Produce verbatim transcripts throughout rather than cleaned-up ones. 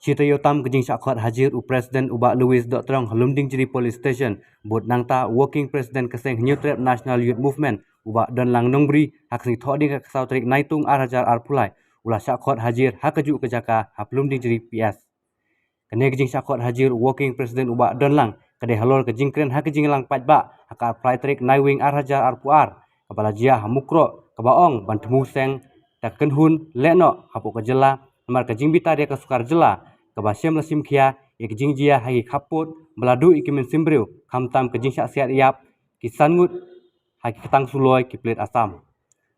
Shi taïew tam ka jingshah khot hajir u President u Bah Louis Dohtdong ha Lumdiengjri Police Station, bad nangta u Working President ka seng Hynñiewtrep National Youth Movement u Bah Donlang Nongbri, ha ka sngi Thohdieng ka khatsaw tarik Naitung ar hajar arphew lai, u la shah khot hajir ha kajuh ka jaka ha Lumdiengjri P S. Kane ka jingshah khot hajir u Working President u Bah Donlang ka dei halor ka jingkren ha ka jingïalang paidbah ha ka arphew lai tarik Naiwieng ar hajar arphew ar, kaba la jia ha Mukroh, kaba ong ban thmu seng da ka kynhun lehnoh hapoh ka jylla, namar ka jingbitar ïa ka sorkar jylla kaba shem la shim khia ïa ka jingjia ha ki khappud ba la duh ïa ki mynsiem briew, khamtam ka jingshah siat ïap ki san ngut ha ki ktang suloi ki pulit Assam.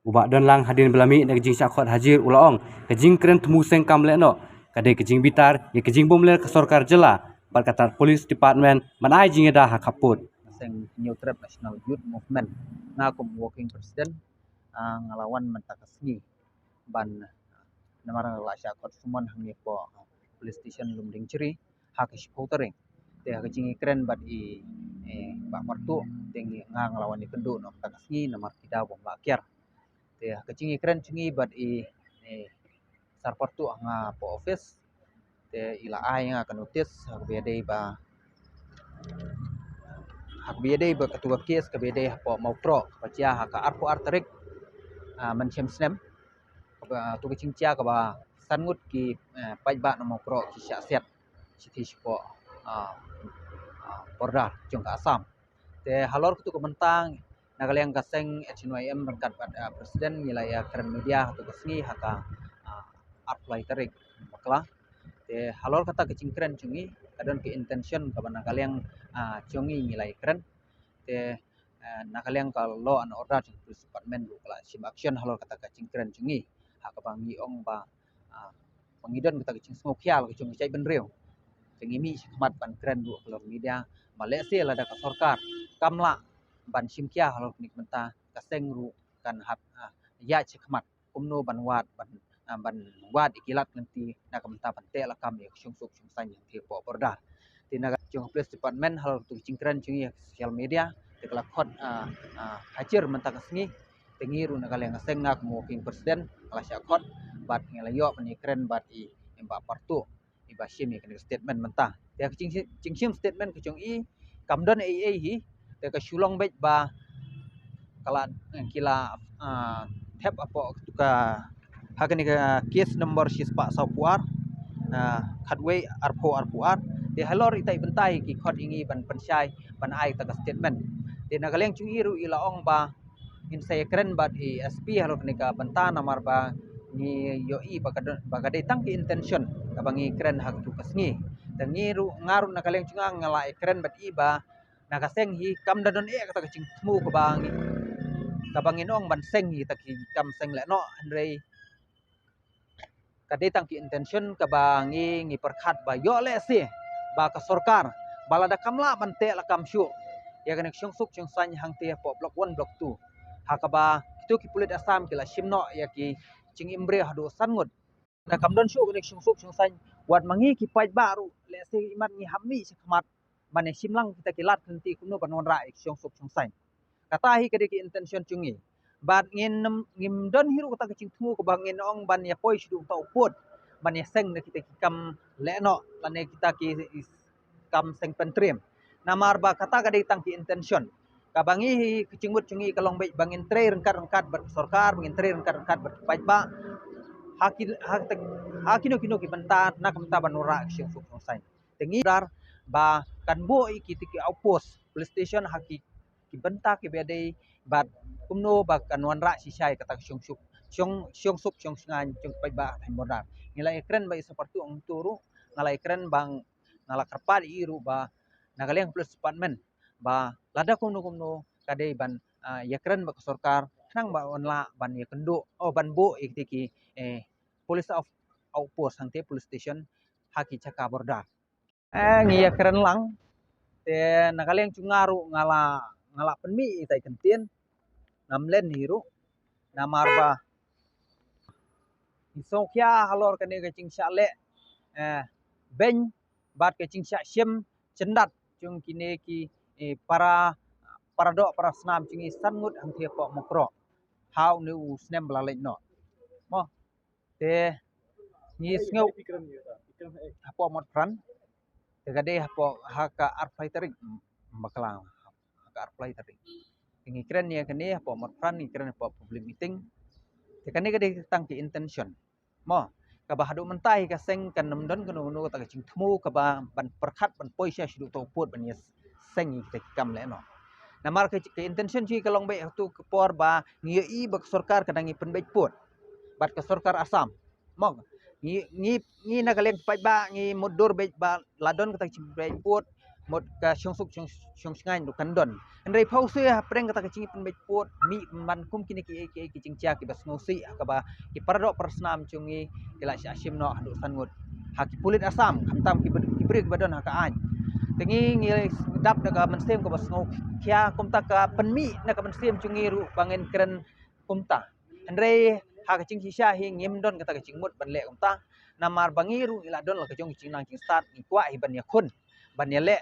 U Bah Donlang, hadien ba la mih na ka jingshah khot hajir, u la ong ka jingkren thmu seng kam lehnoh ka dei ka jingbitar ïa ka jingbymler ka sorkar jylla bad ka tar police department ban ai jingïada ha khappud. Seng Hynñiewtrep National Youth Movement, nga kum Working President, ah, nga la wan mynta ka sngi ban, namar nga la shah khot summon hangne hapoh Police Station Lumdiengjri ha ka shiphew tarik. Te ha ka jingïakren bad i, eh, Bah Partuh, te ngi, nga, nga la wan ïakynduh noh mynta ka sngi namar ki daw bym lah kiar. Te ha ka jingïakren jong ngi bad i, eh, Sar Partuh ha nga hapoh office, te i la ai nga ka notice ha kaba ïadei ba, ha kaba ïadei ba katu ka case kaba ïadei hapoh Mawkroh, kaba jia ha ka arphew ar tarik, ah, mynshem snem. Kaba, tu ka jingjia kaba san ngut ki, eh, paidbah na Mawkroh ki shah siat shithi shapoh, ah, ah, border jong ka Assam. Te halor katu ka bynta, na ka liang ka seng H N Y M ryngkat bad, ah, President ngi la ïakren media ha katu ka sngi ha ka, ah, arphew lai tarik Bakla. Te halor kata ka jingkren jong ngi, ka don ka intention kaba na ka liang, ah, jong ngi ngi la ïakren. Te, eh, na ka liang ka law and order jong Police Department ruh ka la shim action halor kata ka jingkren jong ngi. Ha kaba ngi ong ba, ah, ba ngi don kata ka jingsngewkhia ka jong ka jaitbynriew. Te ngi mih shakhmat ban kren ruh halor media, ba lehse lada ka sorkar kam lah ban shim khia halor kane ka bynta, ka seng ruh kan hap, ah, ïaid shakhmat kumno ban wad, ban, ah, ban wad ïa ki lad lynti na ka bynta ban teh lakam ïa ka shongsuk shongsaiñ hangtei hapoh border. Te na ka jong ka Police Department halor katu ka jingkren jong ngi ha social media, te ka la khot, ah, ah, hajir mynta ka sngi. Te ngi ruh na ka liang ka seng, nga kum Working President nga la shah khot bad ngi la ïoh ban ïakren bad i, i Bah Partuh, i ba shim ïa kane ka statement mynta. Te ka jing, jingshim statement ka jong i kam don ei ei hi, te ka shu long beit ba ka la, eh, ki la, ah, thep hapoh ka, ha kane ka case number shispah sawphew ar, ah, khatwei arphew arphew ar. Te halor ita i bynta hi ki khot ïa ngi ban pynshai ban ai kata ka statement. Te na ka liang jong i ruh i la ong ba ngin sa ïakren bad i S P halor kane ka bynta namar ba ngi ïohi ba ka don, ba ka dei tang ki intention kaba ngi kren ha katu ka sngi. Te ngi ruh, nga ruh na ka liang jong nga nga la ïakren bad i ba na ka seng hi kam da don eh kata ka jingthmu kaba ngi, kaba ngin ong ban seng hi kata ki kam seng lehnoh, hynrei ka dei tang ki intention kaba ngi, ngi pyrkhat ba ïoh lehse ba ka sorkar ba lada kam lah ban teh lakam shuh ïa kane ka shongsuk shongsaiñ hangtei hapoh Block One, Block Two, ha kaba kitu ki pulit Assam ki la shim noh ïa ki jingim briew haduh san ngut. Da kam don shuh kane ka shongsuk shongsaiñ, wat ma ngi ki paidbah ruh lehse imat ngi hap mih shakhmat ban ïa shim lang kita ki lad lynti kumno ban wanrah ïa ka shongsuk shongsaiñ. Kata hi ka dei ki intention jong ngi. Bad ngin, ngim don hi ruh kata ka jingthmu kaba ngin ong ban ïa poi shaduh uta u pud ban ïa seng da kita ki kam lehnoh lane kita ki kam seng pyntriem. Namar ba kata ka dei tang ki intention. Kaba ngi hi ka jingmut jong ngi ka long beit ba ngin trei ryngkat ryngkat bad ka sorkar, ba ngin trei ryngkat ryngkat bad ki paidbah ha ki, ha ki, ha kino kino ki bynta na ka bynta ban wanrah ïa ka shongsuk shongsaiñ. Te ngi order ba kan buh ïa kita ki outpost police station ha ki, ki bynta kiba ïadei bad kumno ba kan wanrah shisha ïa kata ka shongsuk, shong, shongsuk shongsaiñ jong ki paidbah ha border. Ngi la ïakren bad i Sar Partuh hangto ruh, nga la ïakren ba nga la kyrpad ïa i ruh ba na ka liang police department ba lada kumno kumno ka dei ban, ah, ïakren bad ka sorkar khnang ba yn lah ban ïakynduh, oh, ban buh ïa kita ki, eh, police of, outpost hangtei police station ha ki jaka border. Eh, ngi ïakren lang. Te na ka liang jong nga ruh nga la, nga la pynmih ïa ita i kyntien. Ngam len hi ruh namar ba ngi sngewkhia halor kane ka jingshah leh, eh, beiñ bad ka jingshah shim jyndat jong kine ki, eh, para, para doh para snam jong ngi san ngut hangtei hapoh Mukroh ha une u snem ba la leit noh. Mo, te ngi sngew Hapoh Motphran, te ka dei hapoh ha ka arphew lai tarik Bakla, ha ka arphew lai tarik. Te ngi kren ïa kane hapoh Motphran, ngi kren hapoh public meeting. Te kane ka dei tang ki intention. Mo, kaba haduh mynta hi ka seng kan ym don kano kano kata ka jingthmu kaba ban pyrkhat ban poi sha shaduh to pud ban ïa seng ïa kita ki kam leh noh. Namar ka, ka intention jong ngi ka long beit ha tu ka por ba ngi ïohi ba ka sorkar ka dang ïa pynbeit pud bad ka sorkar Assam. Mo, ngi, ngi, ngi na ka liang paidbah ngi mutdur beit ba la don kata ka jingpynbeit pud, mut ka shongsuk shong, shongshngaiñ ruh kan don. Hynrei phew shuh hapdeng kata ka jingpynbeit pud, mih man kum kine ki, ki, ki jingjia kiba sngewsih ha kaba ki paradoh parasnam jong ngi ki la shah shim noh haduh san ngut ha ki pulit Assam, khamtam ki bri, ki bri kiba don ha ka aiñ. Te ngi, ngi dap da ka mynsiem kaba sngewkhia kumta, ka pynmih na ka mynsiem jong ngi ruh ba ngin kren kumta. Hynrei ha ka jingshisha hi ngim don kata ka jingmut ban leh kumta. Namar ba ngi ruh ngi la don la ka jong ka jingnang jingstad, ngi kwah hi ban ïakhun, ban ïaleh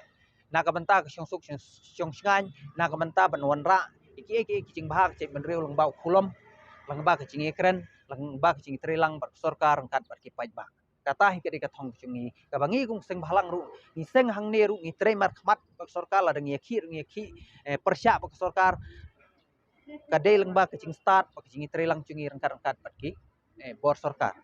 na ka bynta ka shongsuk shong, shongshngaiñ, na ka bynta ban wanrah ïa ki, ïa ki, ïa ki jingbha ka jaitbynriew lyngba u khulom, lyngba ka jingïakren, lyngba ka jingïatreilang bad ka sorkar ryngkat bad ki paidbah. Kata hi ka dei ka thong ka jong ngi. Kaba ngi kum seng bhalang ruh, ngi seng hangne ruh ngi trei markhmat bad ka sorkar, lada ngi ïakhih ruh ngi ïakhih, eh, pyrshah bad ka sorkar. Ka dei lyngba ka jingstad bad ka jingïatreilang jong ngi ryngkat ryngkat bad ki, eh, bor sorkar.